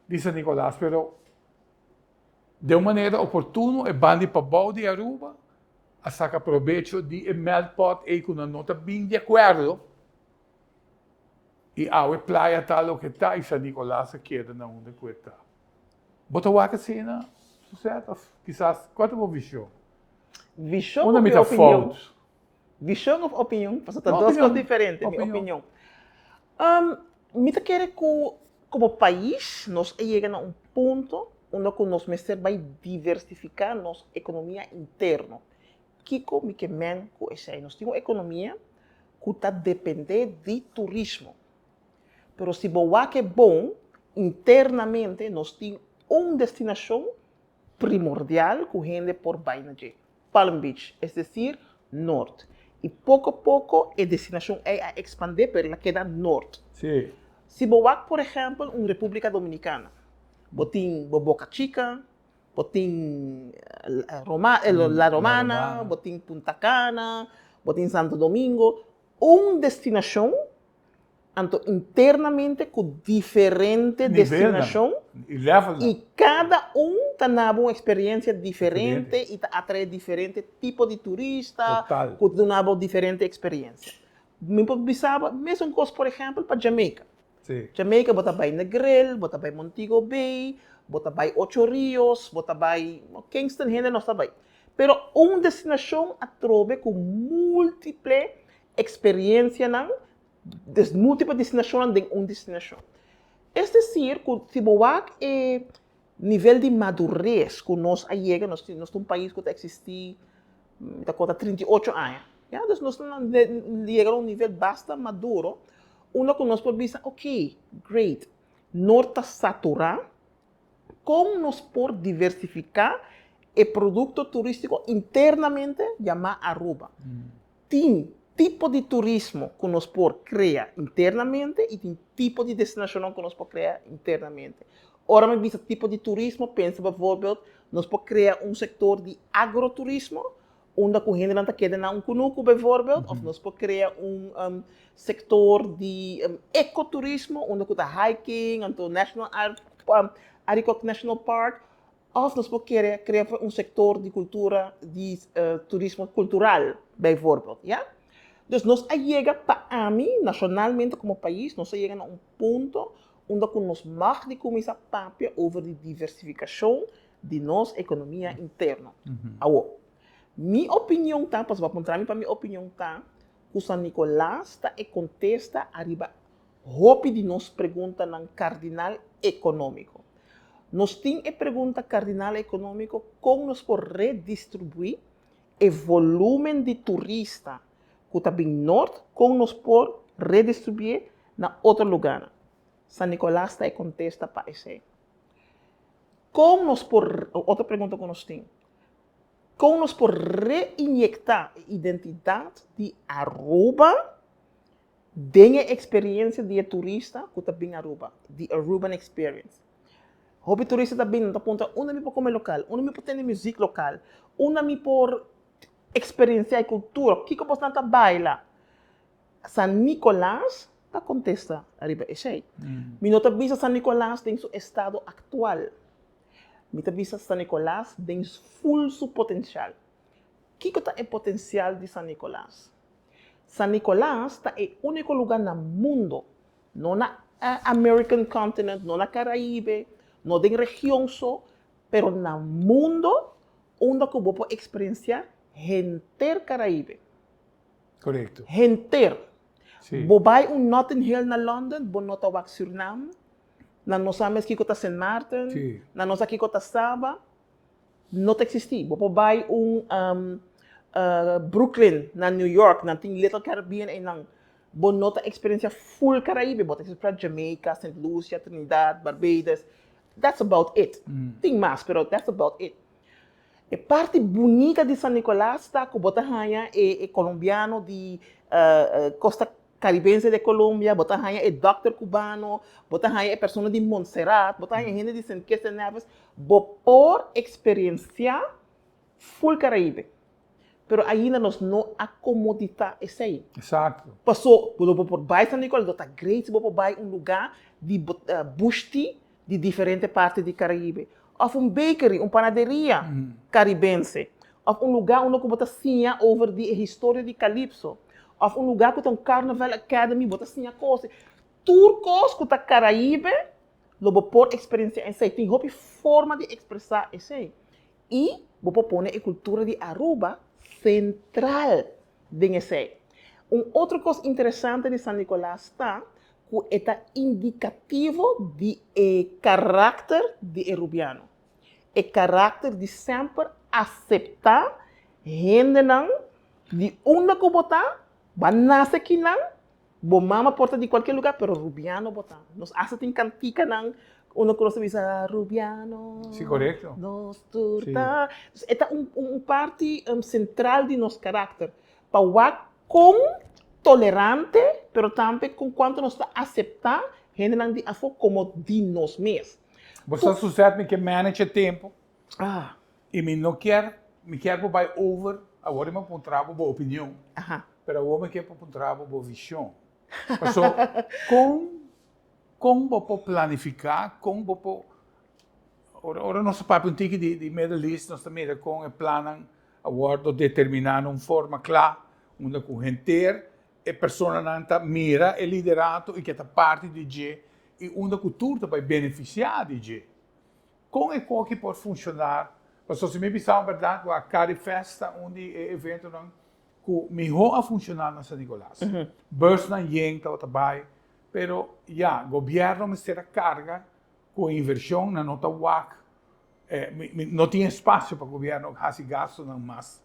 Speaker 1: di San Nicolas, pero den un manera oportuno e bandi pabou di Aruba a saca probecho di e meltpot ey cu nan no ta bin di acuerdo. I awe playa ta loke ta i San Nicolas a keda na unda ku e ta. Bo ta wak asina, Suzette, of kisas kua ta bo vision?
Speaker 2: Vision
Speaker 1: Unda
Speaker 2: of
Speaker 1: mi
Speaker 2: mi
Speaker 1: ta
Speaker 2: opinion?
Speaker 1: fout?
Speaker 2: Vision of opinion? Pasobra ta
Speaker 1: No,
Speaker 2: dos kos
Speaker 1: opinion.
Speaker 2: diferente, mi
Speaker 1: Opinion.
Speaker 2: opinion. Mi ta kere ku komo pais nos a yega na un punto unda ku nos mester bai diversifiká nos ekonomia interno. Kiko mi ke men ku esei? Nos tin un ekonomia ku ta dependé di turismo. Pero si bo wak e bon, internamente nos tin un destinashon primordial ku hende por bai na dje, Palm Beach, es desir, Nort. I poko poko e destinashon ei a ekspandé pero el a keda Nort.
Speaker 1: Sí.
Speaker 2: Si bo wak por ehèmpel un Repúblika Dominikana, bo tin bo Boca Chica, Bo tin La Romana, bo tin Punta Cana, bo tin Santo Domingo. Un destinashon, anto internamente ku diferente destinashon i kada un ta naba un eksperiensia diferente i ta atrae diferente tipo di turista ku ta duna bo diferente eksperiensia. Mi por bisa bo mesun kos por ehèmpel pa Jamaica.
Speaker 1: Sí.
Speaker 2: Jamaica bo ta bai Negril, bo ta bai Montego Bay, bo ta bai Ocho Rios, bo ta bai Kingston hende nos ta bai. Pero un destinacion atrobe cu multiple experiencianan, des multiple destinacionnan den un destinacion. Es decir cu si bo wak e nivel di madurez cu nos a yega, nos nos ta un pais cu ta existi mi ta conta 38 aña, ya, dus nos ta yega na un nivel basta maduro unda cu nos por bisa ok, great, no ta satura, con nos por diversifica e producto turistico internamente yama Aruba. Tin tipo di turismo ku nos por krea internamente i tin tipo di destinashonnan ku nos por krea internamente. Ora mi bisa tipo di turismo, pensa bijvoorbeeld Nos por krea un sektor di agroturismo, unda ku hendenan ta keda na un kunuku bijvoorbeeld, of nos por krea un sektor di ekoturismo, unda ku ta hiking, anto National Arikok National Park, of nos por kere krea un sektor di kultura, di turismo kultural bijvoorbeeld, ya. Dus nos a yega pa ami, nashonalmente komo pais, nos a yega na un punto unda ku nos mag di kuminsá papia over di diversifikashon di nos ekonomia interno. Awor, mi opinion ta, pasobra bo a puntra mi pa mi opinion ta, ku San Nicolas ta e kontesta ariba hopi di nos preguntanan kardinal ekonómiko. Nos tin e pregunta kardinal ekonómiko kon nos por redistribuí e volúmen di turista ku ta bin nort, kon nos por redistribuí na otro lugánan. San Nicolas ta e kontesta pa esei. Kon nos por, otro pregunta ku nos tin, kon nos por reinyekta e identidat di Aruba den e eksperensia di e turista ku ta bin Aruba, di Aruban experience? Hopi turista ta bin, nan ta puntra unda mi por kome lokal, unda mi por tende muzik lokal, unda mi por eksperensiá e kultura, kiko bosnan ta baila? San Nicolas ta contesta riba esey. Mi no ta bisa San Nicolas den su estado actual. Mi ta bisa San Nicolas den full su potencial. Kico ta e potencial di San Nicolas? San Nicolas ta e unico lugar na mundo, no na American continent, no na Caribe, no den region so, pero na mundo unda cu bo por experiencia henter Caribe.
Speaker 1: Korekto.
Speaker 2: Henter.
Speaker 1: Sí.
Speaker 2: Bo bai un Notting Hill na London, bo no ta wak Surinam, nan no sa mes kiko ta Sint Maarten,
Speaker 1: Sí.
Speaker 2: nan no sa kiko ta Saba. No ta eksistí. Bo por bai un Brooklyn na New York, nan tin Little Caribbean einan. Bo no ta eksperensiá full Caribe, bo ta eksperensiá Jamaica, Sint Lucia, Trinidad, Barbados. That's about it. Tin mas, pero that's about it. E parti bunita di San Nicolas ta ku bo ta haña e e kolombiano di kosta karibense de Colombia, bo ta haña e dòkter kubano, bo ta haña e persona di Montserrat, bo ta haña hende di Sint Kitts and Nevis, bo por eksperensiá ful Caribe. Pero ainda nos no a komoditá esei.
Speaker 1: Exacto.
Speaker 2: Paso bo lo por bai San Nicolas, lo ta great si bo por bai un lugá di bush tea di diferente parti di Caribe. Of un bakery, un panaderia caribense. Of un lugá unda ku bo ta siña over di e historia di Calypso. Of un lugá ku ta un Carnaval Academy, bo ta siña kos. Tur kos ku ta Caribe lo bo por eksperensiá esei. Tin hopi forma di ekspresá esei. I bo por pone e kultura di Aruba sentral den esei. Un otro kos interesante di San Nicolas ta ku e ta indikativo di e karakter di e rubiano. E karakter di semper aseptá hendenan di unda ku bo ta, bo a nase kinan, Bo mama por ta di cualkier lugar, pero Rubiano bo ta. Nos hasta tin canticanan unda cu nos ta bisa Rubiano,
Speaker 1: Sí, correcto.
Speaker 2: nos tur ta. Dus e ta un un parti central di nos karakter, pa wak con tolerante, pero tambe con cuanto nos ta acepta hendenan di afo como di nos mes.
Speaker 1: Bo sa Suzette, mi ke manage e tempo.
Speaker 2: Ah.
Speaker 1: I mi no kier, mi kier bo bai over, awor mi a puntra bo bo opinion,
Speaker 2: Aha.
Speaker 1: pero awor mi kier pa puntra bo bo vision. Paso, kon, kon bo por planifica, kon bo por, ora, ora nos ta papia un tiki di, di Middle East, nos ta mira kon e plannan a wordo determina na un forma kla, unda ku henter e personanan ta mira e liderato i ke ta parti di dje, i unda ku tur ta bai beneficia di dje. Kon e koki por funshoná? Pasobra si mi bisa un bèrdat ku a Carifest ta un di e eventonan ku mihó a funshoná na San Nicolas. Busnan yen tabata bai, pero ya, gobièrnu mester a karga ku e invershon, nan no ta wak, no tin espasio pa gobièrnu hasi gastunan mas.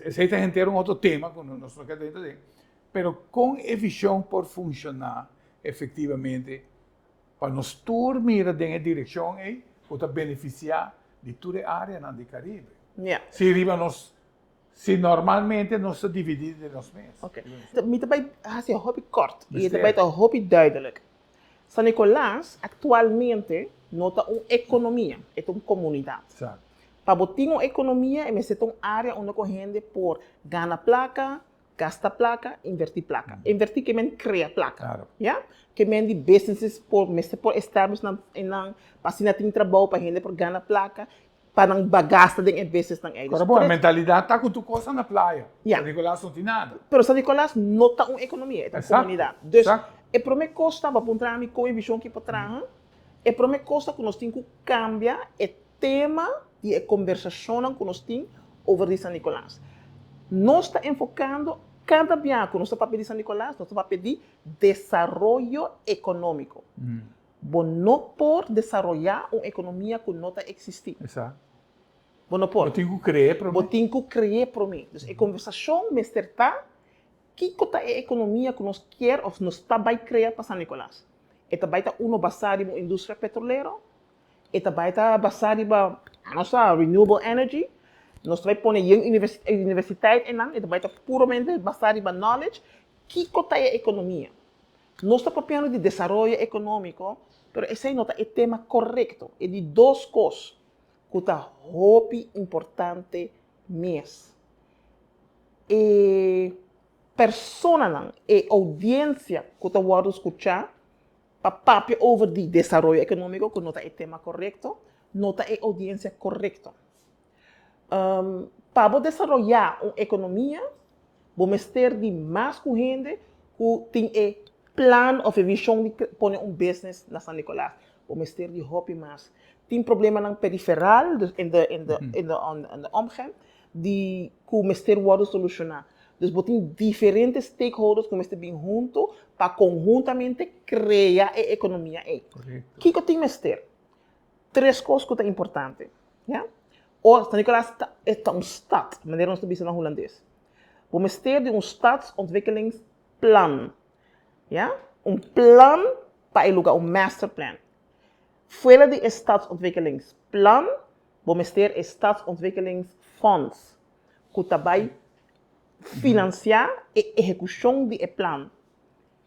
Speaker 1: Esei ta henter un otro tema ku nos no ke drenta den. Pero kon e vishon por funshoná efektivamente Pa nos tur mira den e direkshon ei ku ta benefisiá di tur e áreanan di Karibe. Si riba nos, si normalmente nos ta dividí den nos mes.
Speaker 2: Ok. Mi ta bai hasi hopi kòrt i e ta bai ta hopi duidelijk. San Nicolas aktualmente no ta un ekonomia, e ta un komunidat. Pa bo tin un ekonomia e mester ta un área unda ku hende por gana plaka, gasta plaka, invertí plaka. Invertí ke men krea plaka, ya. Ke men di businesses por mester por establish nan einan pa asina tin trabou pa hende por gana plaka pa nan bagasta den e businessnan ei.
Speaker 1: Ora bo, e mentalidat ta ku tur kos ta na playa. San Nicolas no tin nada.
Speaker 2: Pero San Nicolas no ta un ekonomia, e ta un komunidat. Dus e promé kos ta, bo a puntra mi kon e vishon ki por traha, e promé kos ta ku nos tin ku kambia e tema di e kombersashonnan ku nos tin over di San Nicolas. Nos ta enfokando kada bia ku nos ta papia di San Nicolas, nos ta papia di desaroyo ekonómiko. Bo no por desaroyá un ekonomia ku no ta eksistí. Bo no por.
Speaker 1: Bo tin ku kre'é promé.
Speaker 2: Bo tin ku kre'é promé. Dus e kombersashon mester ta, kiko ta e ekonomia ku nos kier òf nos ta bai krea pa San Nicolas? E ta bai ta uno basá riba un industria petrolero? E ta bai ta basá riba, no sa, renewable energy? Nos ta bai pone yen universiteit einan? E ta bai ta puramente basá riba knowledge? Kiko ta e ekonomia? Nos ta papiando di desaroyo ekonómiko, pero esei no ta e tema korekto. E di dos kos ku ta hopi importante mes, e personanan, e oudiensia ku ta wòrdu skuchá pa papia over di desaroyo ekonómiko, ku no ta e tema korekto, no ta e oudiensia korekto. Pa bo desaroyá un ekonomia, bo mester di mas ku hende ku tin e plan òf e vishon di pone un business na San Nicolas. Bo mester di hopi mas. Tin problemanan periferal, dus in de in de in de in de omgeng, di ku mester wòrdu solushoná. Dus bo tin diferente stakeholders ku mester bin huntu pa konhuntamente krea e ekonomia ei. Kiko tin mester? Tres kos ku ta importante, ya. O San Nicolas ta e ta un stad, manera nos ta bisa na hulandes. Bo mester di un stadsontwikkelingsplan, ya, un plan pa e luga, un masterplan. Fuera di e stadsontwikkelingsplan, bo mester e stadsontwikkelingsfonds ku ta bai finansiá e ehekushon di e plan.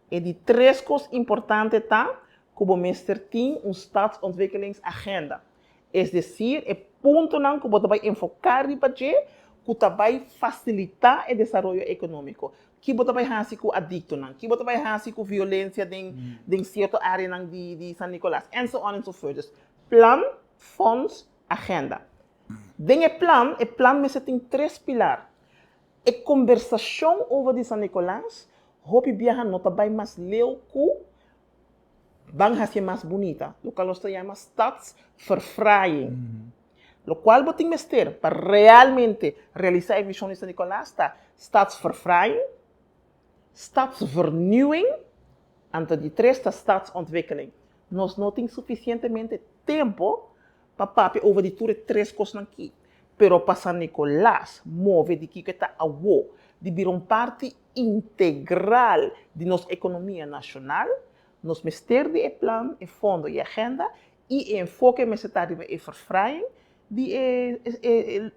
Speaker 2: E di tres kos importante ta ku bo mester tin un stadsontwikkelingsagenda, es desir e puntonan ku bo ta bai enfoká riba dje ku ta bai fasilitá e desaroyo ekonómiko. Ki bo ta bai hasi ku adiktonan? Ki bo ta bai hasi ku violensia den den sierto áreanan di di San Nicolas? And so on and so forth. Dus plan, fonds, agenda. Den e plan, e plan mester tin tres pilar. E kombersashon over di San Nicolas hopi biaha no ta bai mas leu ku ban hasié mas bunita, lokual nos ta yama stadsverfraaiing. Lokual bo tin mester pa realmente realisá e vishon di San Nicolas ta stadsverfraaiing, stadsvernieuwing, anto di tres ta stadsontwikkeling. Nos no tin sufisientemente tempu pa papia over di tur e tres kosnan ki. Pero pa San Nicolas move di kiko e ta awo, di bira un parti integral di nos ekonomia nashonal, nos mester di e plan, e fondo i agenda i e enfoke mester ta riba e verfraaiing di e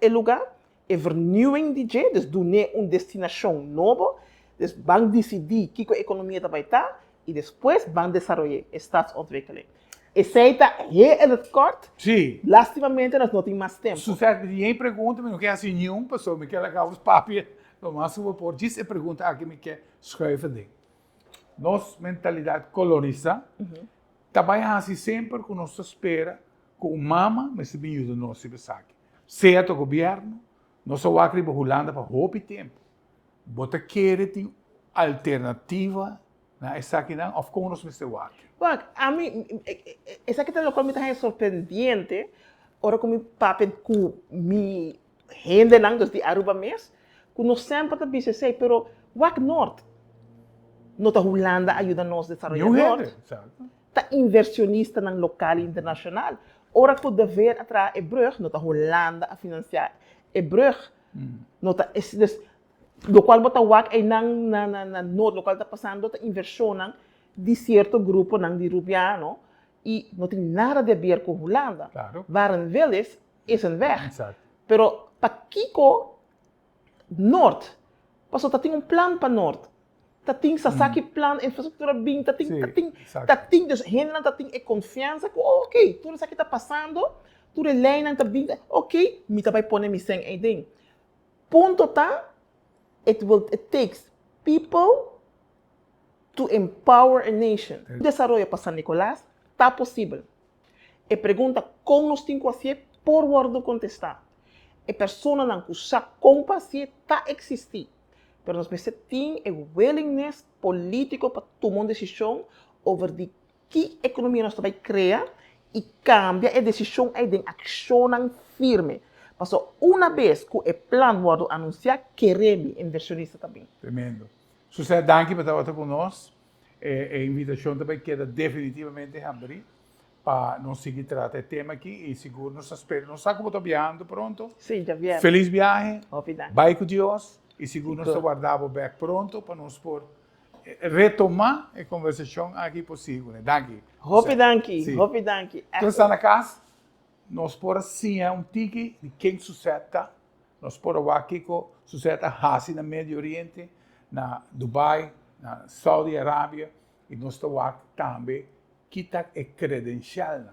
Speaker 2: e luga, e vernieuwing di dje, dus dun'é un destinashon nobo, dus ban disidí kiko e ekonomia ta bai ta i despues ban desaroy'é, e stadsontwikkeling. Esei ta heel in het kort. Lastimamente nos no tin mas tempu.
Speaker 1: Suzette, mi tin yen pregunta, mi no ke hasi niun pasobra mi ke laga bo papia lo mas ku bo por. Djis e pregunta aki mi ke schuiven den. Nos mentalidat kolonisá ta bai hasi semper ku nos ta spera ku un mama mester bin yuda nos riba esaki. Sea ta gobièrnu, nos a wak riba Hulanda pa hopi tempu. Bo ta kere tin alternativa na esakinan òf kon nos mester wak?
Speaker 2: Wak, ami, esaki ta lokual mi ta haña sorprendiente ora ku mi papia ku mi hendenan, dus di Aruba mes, ku nos semper ta bisa esei, pero wak Nort, no ta Hulanda a yuda nos desaroyá Nort. Ta inversionistanan lokal i internashonal. Ora ku De Veer a traha e brùg, no ta Hulanda a finansiá e brùg. No ta es, dus lokual bo ta wak einan na na na Noord, lokual ta pasando ta invershonnan di sierto gruponan di Rubiano i no tin nada di haber ku Hulanda. Waar een wil is, is een weg. Pero pakiko Noord? Pasobra ta tin un plan pa Noord. Ta tin sasaki plan infrastructura bin, ta tin, ta tin, ta tin. Dus hendenan ta tin e confiansa cu oh ok, tur esaki ta pasando, tur e leynan ta bin, ok, mi ta bay pone mi cen eyden. Punto ta, it will, it takes people to empower a nation. Desaroyo pa San Nicolas ta posibel. E pregunta kon nos tin ku hasié por wòrdu kontestá. E personanan ku sa kon pa hasié ta eksistí, pero nos mester tin e willingness polítiko pa tuma un desishon over di ki ekonomia nos ta bai krea i kambia e desishon ei den akshonnan firme. Pasobra una bes ku e plan wòrdu anunsiá, kere mi invershonista ta bin.
Speaker 1: Tremendo. Susette, danki pa tabata ku nos. E invitashon ta bai keda definitivamente habrí pa nos sigui trata e tema aki i sigur nos ta spera. Nos sa ku bo ta biahando pronto.
Speaker 2: Sí, djabièrnè.
Speaker 1: Felis biahe.
Speaker 2: Hopi danki.
Speaker 1: Bai ku Dios i sigur nos ta warda bo bèk pronto pa nos por retomá e konversashon aki por sigui kuné. Danki.
Speaker 2: Hopi danki, hopi danki.
Speaker 1: Tur esnan na kas, nos por a siña un tiki di ken Susette ta. Nos por a wak kiko Susette a hasi na Medio Oriente, na Dubai, na Saudi Arabia i nos ta wak tambe ki ta e kredensialnan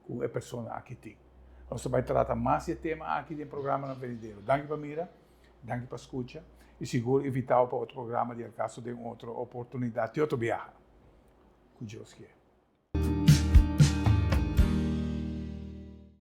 Speaker 1: ku e persona aki tin. Nos ta bai trata mas di e tema aki den programanan venidero. Danki pa mira, danki pa skucha i sigur invitao pa otro programa di El Caso den otro oportunidat di otro biaha ku Dios kier.